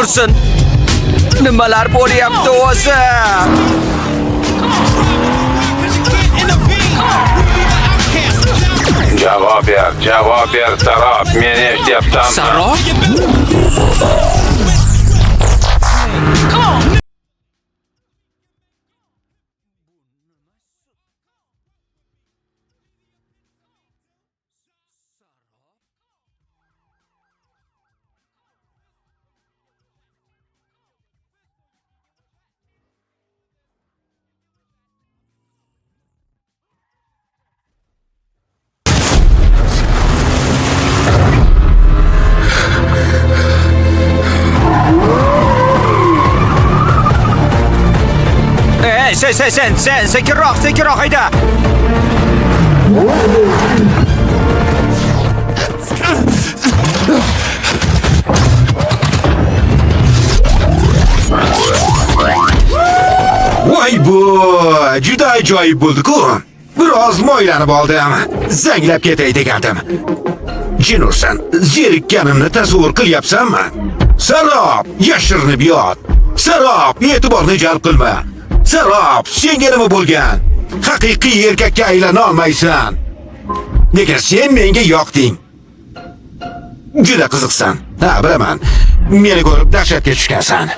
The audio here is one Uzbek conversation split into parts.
Jin ursin. Nimalar bo'lyapti o'zi? Javob ber, javob ber, Sarob, meni eshityapsanmi? Sarob? Ey, sen sen sen sen sekinroq, sekinroq hayda. Voy bu, juda ajoyib bo'ldi-ku. Biroz moylanib oldim. Zanglab ketay degandim. Jin ursin, zerikkanimni tasavvur qilyapsanmi? Sarob, yashirinib yot. Sarob, e'tiborni jalb qilma. Sarob, senga nima bo'lgan? Haqiqiy erkakka aylana olmaysan. Lekin sen menga yoqding. Juda qiziqsan. Ha, bilaman. Meni ko'rib dahshatga tushgansan.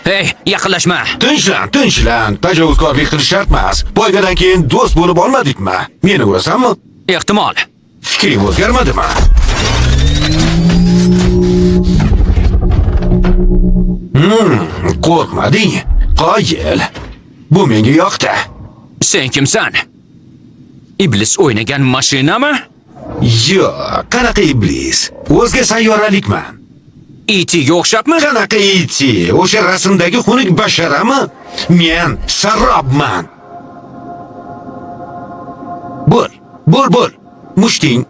Ey, yaqinlashma. Tinchlan, tinchlan. Tajovuzkorlik qilish shart emas. Poygadan keyin do'st bo'lib olmadikmi? Meni urasanmi? Ehtimol. Fikring o'zgarmadimi? Qo'rqmading. Qoyil. Bu menga yoqdi. Sen kimsan? Iblis o'ynagan mashinami? Yo'q, qanaqa iblis? O'zga sayyoralikman. E.T.ga o'xshabmi? Qanaqa iti? O'sha rasmdagi xunuk basharami? Men Sarobman. Bo'l, bo'l, bo'l. Mushting.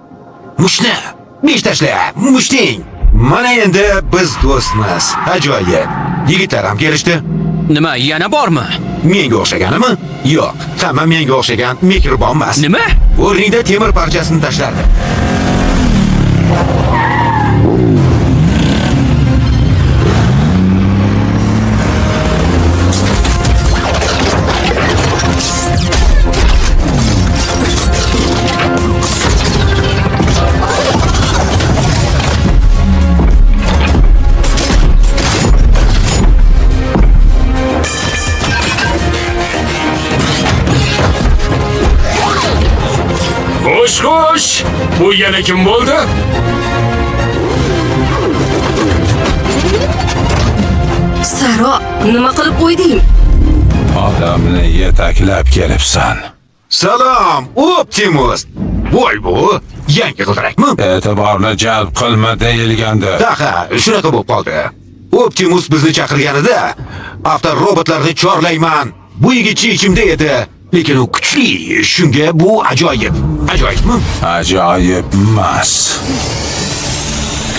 Mushni. Besh tashla, mushting. Mana endi biz do'stmiz. Ajoyib. Yigitlar ham kelishdi. Nima, yana bormi? Menga o'xshaganimi? Yo'q, hamma menga o'xshagan mehribon emas. Nima? O'rningda temir parchasini tashlardi. Xo'sh, xo'sh. Bu yana kim bo'ldi? Saro, nima qilib qo'yding? Odamni yetaklab kelibsan. Salom, Optimus. Voy bu, yangi g'ildirakmi? E'tiborni jalb qilma deyilgandi. Ha, shunaqa bo'lib qoldi. Optimus bizni chaqirganida avtorobotlarni chorlayman. Bu yigitcha ichimda edi. Lekin u kuchli, shunga bu ajoyib. Ajoyibmi? Ajoyib emas.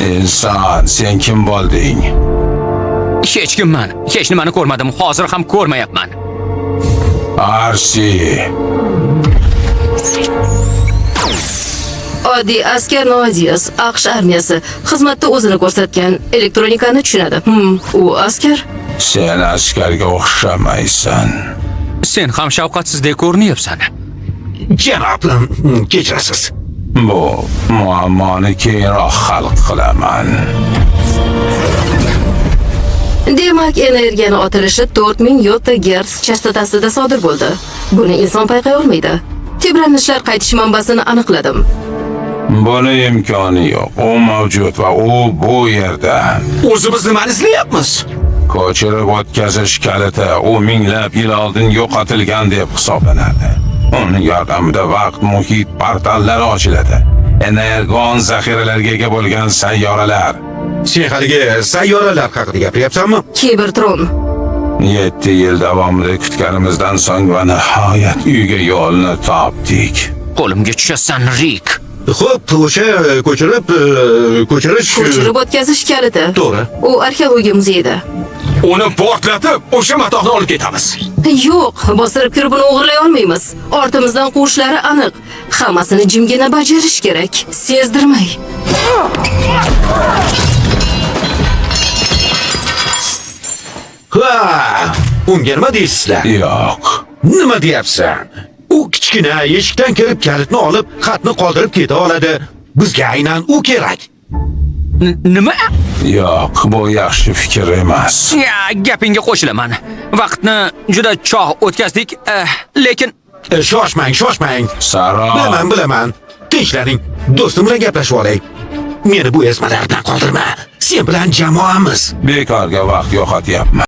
Inson, sen kim bo'lding? Hech kimman. Hech nimani ko'rmadim. Hozir ham ko'rmayapman. Arsi. Oddiy askar Noadias, AQSh armiyasi xizmatda o'zini ko'rsatgan, elektronikani tushunadi. U askar. Sen askarga o'xshamaysan. Sen ham shafqatsizdek ko'rinyapsan. Janob, kechirasiz. Bu muammoni keyinroq hal qilaman. Demak, energiyani otilishi 4000 yotta gerts chastotasida sodir bo'ldi. Buni inson payqay olmaydi. Tebranishlar qaytish manbasini aniqladim. Buni imkoni yo'q. U mavjud va u bu yerda. O'zi biz nimani izlayapmiz? Ko'chirib o'tkazish kaliti u minglab yil oldin yo'qotilgan deb hisoblanadi. Uning yordamida vaqt muhit portallari ochiladi. Energon zaxiralarga ega bo'lgan sayyoralar. Sen haligi sayyoralar haqida gapiryapsanmi? Kibertron. 7 yil davomida kutganimizdan so'ng va nihoyat uyga yo'lni topdik. Qo'limga tushasan, Rick. Xo'p, o'sha ko'chirib ko'chirish Ko'chirib o'tkazish kaliti. To'g'ri. U arxeologiya muzeyida. Uni portlatib, o'sha matohni olib ketamiz. Yo'q, bostirib kirib uni o'g'irlay olmaymiz. Ortimizdan quvishlari aniq. Hammasini jimgina bajarish kerak. Sezdirmay. Ha, unga nima deysizlar? Yo'q. Nima deyapsan? U kichkina eshikdan kirib kalitni olib, xatni qoldirib keta oladi. Bizga aynan u kerak. Nima? Yo'q, bu yaxshi fikr emas. Ya, gapingga qo'shilaman. Vaqtni juda chog' o'tkazdik, lekin Shoshmang, shoshmang. Saro. Bilaman, bilaman. Tinchlaning. Do'stim bilan gaplashib olay. Meni bu ezmalardan qoldirma. Sen bilan jamoamiz. Bekorga vaqt yo'qotyapman.